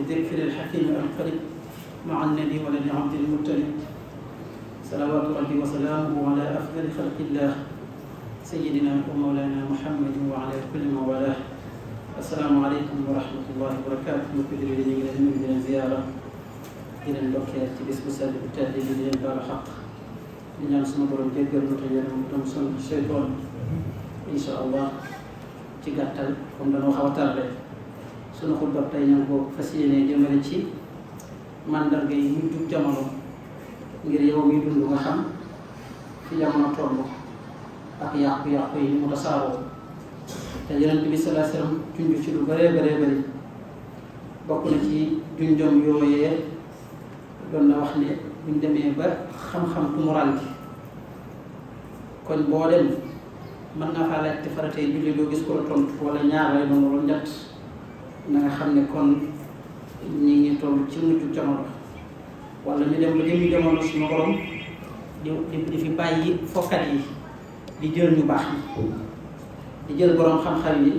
بذكر الحكيم القريب مع النبي ولد عبد المطلب صلوات ربي وسلامه على أفضل خلق الله سيدنا ومولانا محمد وعلى كل من والاه. السلام عليكم ورحمة الله وبركاته. mbokk yi ñu ngi leen di nuyu di leen ziyaara di leen ndokkeel ci bis bu sell bu tedd bi di leen baalu xaq di ñaan suma borom jéggal nu te yéen tam son seytaan. Insha Allah ci gàttal comme dañoo xaw a tardé sunu xutba tey ñu ko fas yéene jëmale ci mandarga yi ñu jub jamono ngir yow mi dund nga xam fi jamono toll ak yàqu-yàqu yi mu tasaaroo te Yonent bi sallallahu alayhi wasallam junj ci lu bëree bëri bokk na ci junjom yooyee doon na wax ne buñ demee ba xam-xam tumuranke kon boo dem mën nga faa laajte faratee julli doo gis ko la tontu wala ñaar lay doon wala ñett na nga xam ne kon ñi ngi toll ci mujj jamono wala ñu dem ba jëmmi jamono suñu borom di fi bàyyi fokkat yi di jël ñu baax yi di jël borom xam-xam yi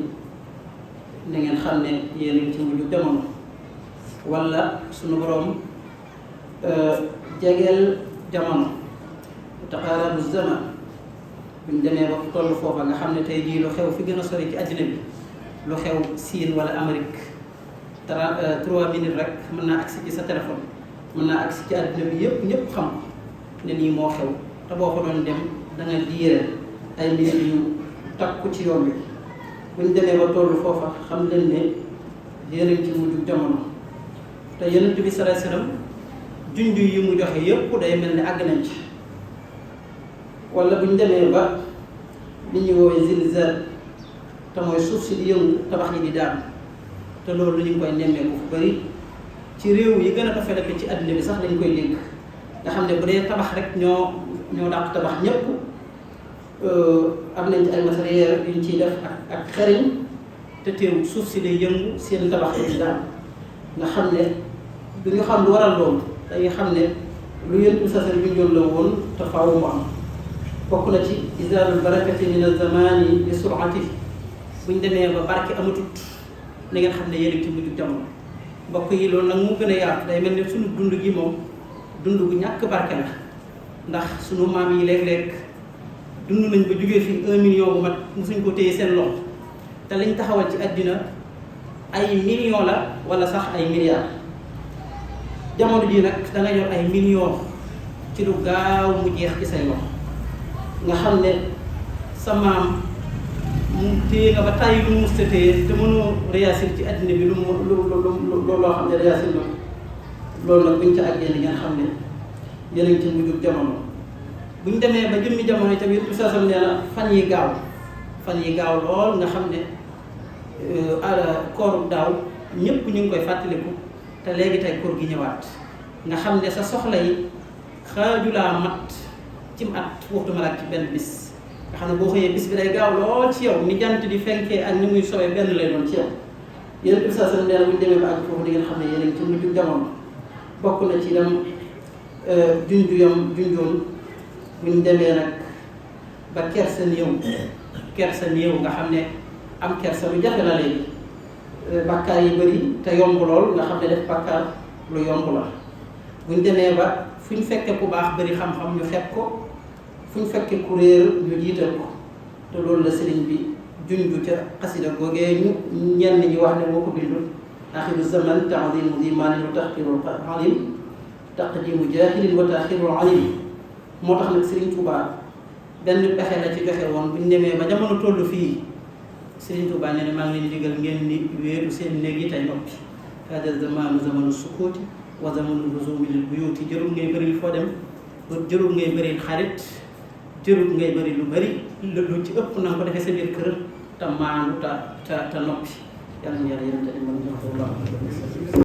na ngeen xam ne yéen a ngi ci mujj jamono wala suñu borom jegeel jamono taqaarabu zaman buñ demee ba toll foofa nga xam ne tey jii lu xew fi gën a sori ci àddina bi lu xew Siin wala Amérique 3 minutes rek mën naa agsi ci sa téléphone mën naa agsi ci àddina bi yëpp ñëpp xam ne nii moo xew te boo ko doon dem da nga diire ay mbir yu takku ci yoon bi. buñ demee ba toll foofa xam leen ne yéen ci mujj jamono te Yonent bi sallallahu alayhi wasallam junj yi mu joxe yëpp day mel ne àgg nañ ci. wala buñ demee ba li ñuy woowee zilzal te mooy suuf si di yëngu tabax yi di daan te loolu ñu ngi koy nemmeeku fu bari ci réew yi gën a développé ci àddina bi sax lañ koy dégg nga xam ne bu dee tabax rek ñoo dàq tabax ñëpp am nañ ci ay matériel yuñ ciy def ak xeriñ te teewul suuf si day yëngu seen tabax yi di daan nga xam ne du ñu xam lu waral loolu dañuy xam ne lu yëngu sa seen junjoon la woon te faaw mu am. bokk na ci izaalul barakati min az-zamaani bi sur'ati buñ demee ba barke amatut na ngeen xam ne yéen ci mujj jamono mbokk yi loolu nag mu gën a yaatu day mel ne suñu dund gi moom dund gu ñàkk barke la ndax suñu maam yi léeg-léeg dund nañ ba jógee fii 1 million bu mat mosuñ ko téye seen loxo te liñ taxawal ci àddina ay millions la wala sax ay milliards jamono jii nag da nga yor ay millions ci lu gaaw mu jeex ci say loxo. nga xam ne sa maam mu téye nga ba tàyyi lu mu mës a téye te mënoo réussir ci àddina bi loo xam ne réussir na loolu nag buñ ca àggee ni ngeen xam ne yéen a ngi ci mujjug jamono buñ demee ba jëmmi jamono yi tamit bi saasam nee na fan yi gaaw lool nga xam ne kooru daaw ñëpp ñu ngi koy fàttaliku te léegi tey koor gi ñëwaat nga xam ne sa soxla yi xaajulaa mat cim at waxtu malaat ci benn bis nga xam ne boo xëyee bis bi day gaaw lool ci yow ni jant di fenkee ak ni muy sowee benn lay doon ci yow yéen sa seen nee na bu ñu demee ba àgg foofu di ngeen xam ne yéen a ngi ci mujj jamono bokk na ci dem junjoon bu ñu demee nag ba kersa néew nga xam ne am kersa lu jafe la léegi bàkkaar yi bëri te yomb lool nga xam ne def bàkkaar lu yomb la bu ñu demee ba fu ñu fekkee ku baax bëri xam-xam ñu fekk ko fu ñu fekkee ku réer ñu jiital ko te loolu la sëriñ bi junju ca xasida googee ñu ñenn ñi wax ne moo ko bindul axiru zaman ta'dimu dimaani wa taxirul alim taqdimu jaahilin wa taxirul alim moo tax nag Sëriñ Tuubaa benn pexe la ci joxe woon bu ñu demee ba jamono toll fii Sëriñ Tuubaa nee na maa ngi leen digal ngeen ni wéeru seen néeg yi tey noppi hada zamanu zamanu sukuuti wa zamanu luzumi lil buyuti jërul ngay bëri foo dem jërul ngay bëri xarit jërul ngay bëri lu bëri lu ci ëpp na nga ko defee sa biir kër te maandu te noppi yàlla na yàlla yéen a mën a jox